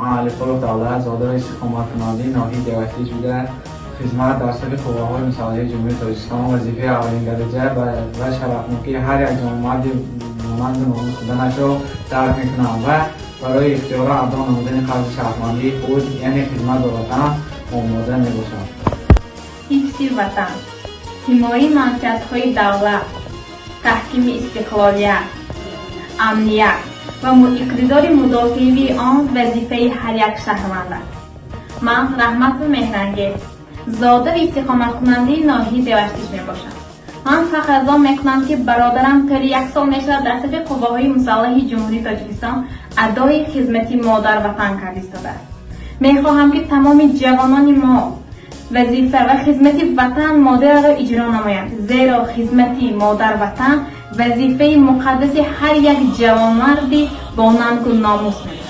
Ман Алиқулов Давлат, зодаи истиқоматкунандаи ноҳияи Деваштич буда, хизмат дар сафи Қувваҳои мусаллаҳи Ҷумҳурии Тоҷикистон вазифаи аввалиндараҷа ва шарафнокии ҳар як ҷавонмарди монанду номус буданашро дарк мекунам ва барои ихтиёра адо намудани қарзи шаҳрвандии худ, яъне хизмат ба Ватан, омода мебошам. Ҳифзи Ватан, ҳимояи манфиатҳои давлат, таҳкими истиқлолият, амният ва иқтидори мудофиавии он вазифаи ҳар як шаҳрванд аст. Ман Раҳматова Меҳрангез, зода ва истиқоматкунандаи ноҳияи Деваштич мебошам. Ман фахр аз он мекунам, ки бародарам тӯли як сол мешавад, дар сафи Қувваҳои мусаллаҳи Ҷумҳурии Тоҷикистон адои хизмати Модарватан карда истодааст. Мехоҳам, ки тамоми ҷавонони мо вазифа ва хизмати Ватан модарро иҷро намоянд, зеро хизмати Модарватан вазифаи муқаддаси ҳар як ҷавонмарди бо нангу номус мебошад.